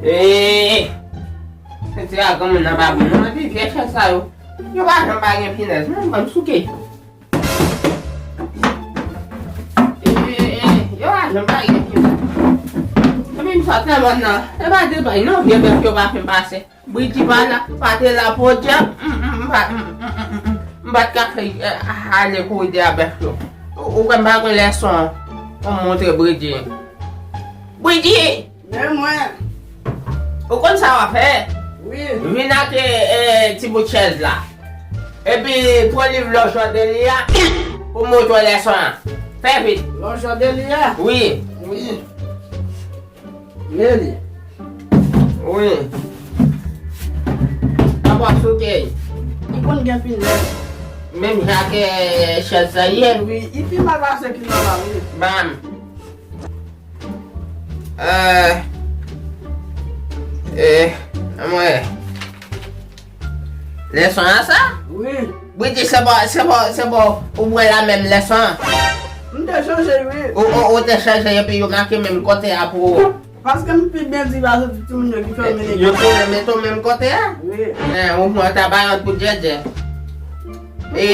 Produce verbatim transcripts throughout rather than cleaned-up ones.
Eee! Senti a granmoun nan pa bon non, epi vye chèz sa yo. Yo pa janm pa gen pinèz, menm ban m souke. Eee, yo pa janm pa gen pinèz. Epi m sot nan mòn nan, e pa de bay non, vye bèf yo pa fin pase. Bridji pa la, pa te la podyab, m, m, m, pa, m, m, m, m, m, m pa t ka fè, eh, ale kouri dèyè bèf yo. Ou, ou kwè m pa konn lèson an? Ou montre Bridji. Bridji! Men mwen. Ou konn sa w ap fè? Wi. Vin ak, eh, ti bout chèz la. Epi pran liv L'Ordre de l'Ia pou montre w lèson an. Fè vit. L'Ordre de l'Ia? Wi. Wi. Men li. Wi. Apa souke. Li konn gen pinèz. Menm jan ke chèz sa ye. Wi, li pi mal pase ki nòmal, wi. Bam. Eh. Eh, anmwey. Lèson an sa? Wi. Bridji, se bon, se bon, se bon. Ou pran la menm lèson an. M te chanje, wi. Ou, ou, ou te chanje epi yo make menm kote a pou ou. Paske m pi byen di pase tout timoun yo ki fèmen lekòl. Yo tounen mete w menm kote a? Wi. Eh, ou pran tabayòt pou djèdjè. E,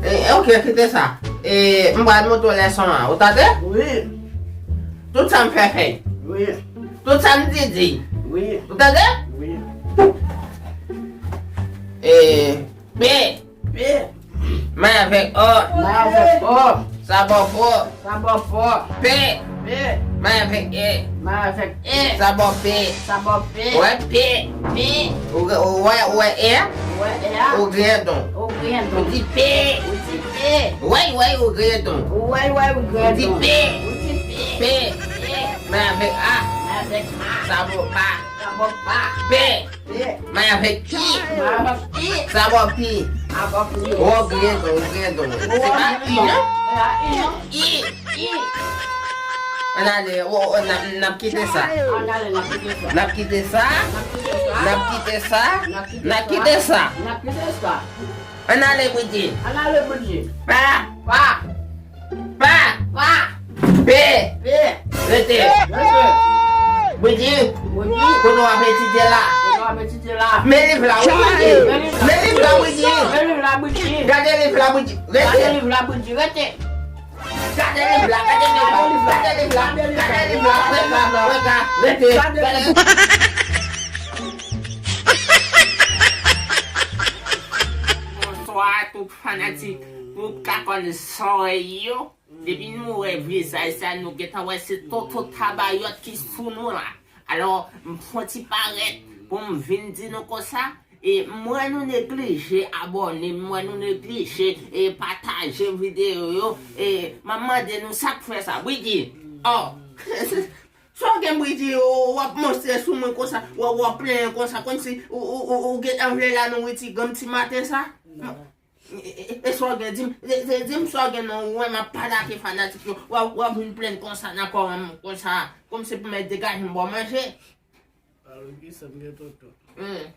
e, ok, kite sa. E, m pral montre w lèson an. Ou tande? Wi. Tout sa m fè, fè. Wi. Tout sa m di, di. Wi. Ou tande? Wi. E, P. P. May avèk O. May avèk O. Sa ba w po. Sa ba w po. P. P. May avèk E. May avèk E. Sa ba w pe. Sa ba w pe. Wè pe. Pe. Ou, ou wè, ou wè e a? Ou wè e a? Ou griyen don. Ou griyen don. Ou di pe. Ou di pe. Wèy, wèy, ou griyen don. Ou wèy, wèy, ou griyen don. Ou di pe. Ou di pe. Pe. Pe. May avèk A. May avèk A. Sa ba w pa. Sa ba w pa. Pe. Pe. May avèk I. May avèk I. Sa ba w pi. Sa ba w pi. Ou griyen don, ou griyen don. Se pa I, non? Se pa I, non? I. I. Ann ale, o, o, n ap, n ap kite sa. Ann ale, n ap kite sa. N ap kite sa. N ap kite sa. N ap kite sa. N ap kite sa. N ap kite sa. Ann ale, Bridji. Ann ale, Bridji. Pa. Pa. Pa. Pa. Pe. Pe. Rete. Rete. Bridji. Bridji. Kote w ap etidye la? Kote w ap etidye la? Men liv la, wi, Bridji. Men liv la. Men liv la, Bridji. Men liv la, Bridji. Gade liv la, Bridji. Rete. Gade liv la, Bridji. Rete. Gade liv la, gade liv la, gade liv la, gade liv la, gade liv la, rete. Gade. Bonswa tout fanatik, tout kakòn zòrèy yo. Depi nou wè vizaj sa, nou gentan wè se tonton tabayòt ki sou nou la. Alò, m fon ti parèt pou m vin di nou konsa. E m wè nou neglije abòne, m wè nou neglije e pataje videyo yo. E m ap mande nou sa k fè sa. Bridji, ò, sa w gen Bridji, w ap montre sou mwen konsa, w ap, w ap plenyen konsa, kòmsi ou, ou, ou, ou gentan vle la nan yon ti granm ti maten sa? E, e, e, e sa w gen, di m, di, di, di m sa w gen non, ou wè m ap pale ak fanatik yo, w ap, w ap vin plenn konsa nan kò m, konsa, kòmsi pou mèt degaje m ba w manje. Alò, kisa m gen tonton? Hmm.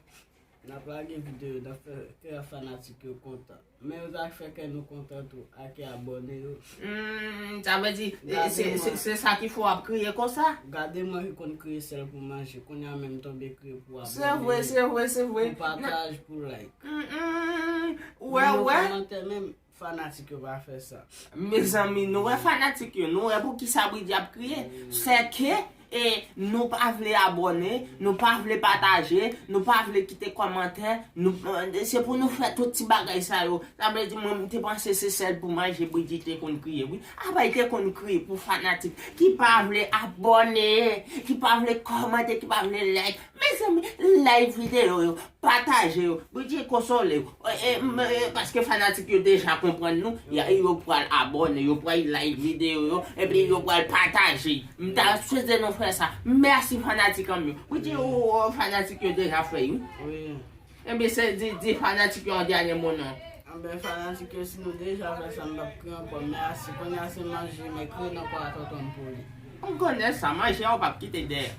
N ap lage videyo, n ap fè kè fanatik yo kontan. Men yon zak fè kè nou kontan tou, ak abòne yo. Hmm, sa vle di, e, se, se, se sa ki fè w ap kriye konsa? Gade mwen ki konn kriye sèl pou manje, kounye a menm tonbe kriye pou abòne. Se vre, se vre, se vre. Pou pataj, pou like. Hmm, hmm, hmm. Ou wè, ou wè? Kòmantè menm, fanatik yo pa fè sa. Mezanmi, nou wè fanatik yo, nou wè pou kisa Bridji ap kriye? Sèke, e, nou pa vle abòne, nou pa vle pataje, nou pa vle kite kòmantè, nou, e, se pou nou fè tout ti bagay sa yo. Sa vle di, mwen, m te panse se sèl pou manje Bridji te konn kriye, wi. Apa l te konn kriye pou fanatik ki pa vle abòne, ki pa vle kòmante, ki pa vle like. Mezanmi, like videyo yo, pataje yo. Bridji konsole yo. E, e, m, e, paske fanatik yo deja konprann nou, ya, yo pral abòne, yo pral like videyo yo, epi yo pral pataje. M ta swete nou fè sa. Mèsi fanatik an m yo. Bridji, o, o, fanatik yo deja fè, wi. Wi. Ebyen, se di, di fanatik yo yon dènye mo non. Anben, fanatik yo, si nou deja fè sa, m p ap kriye ankò. Mèsi. Kounye a se manje, men kriye nan kò a tonton m pou li. M konnen sa, manje a w p ap kite dèyè.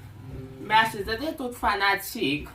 Mèsi, tande tout fanatik.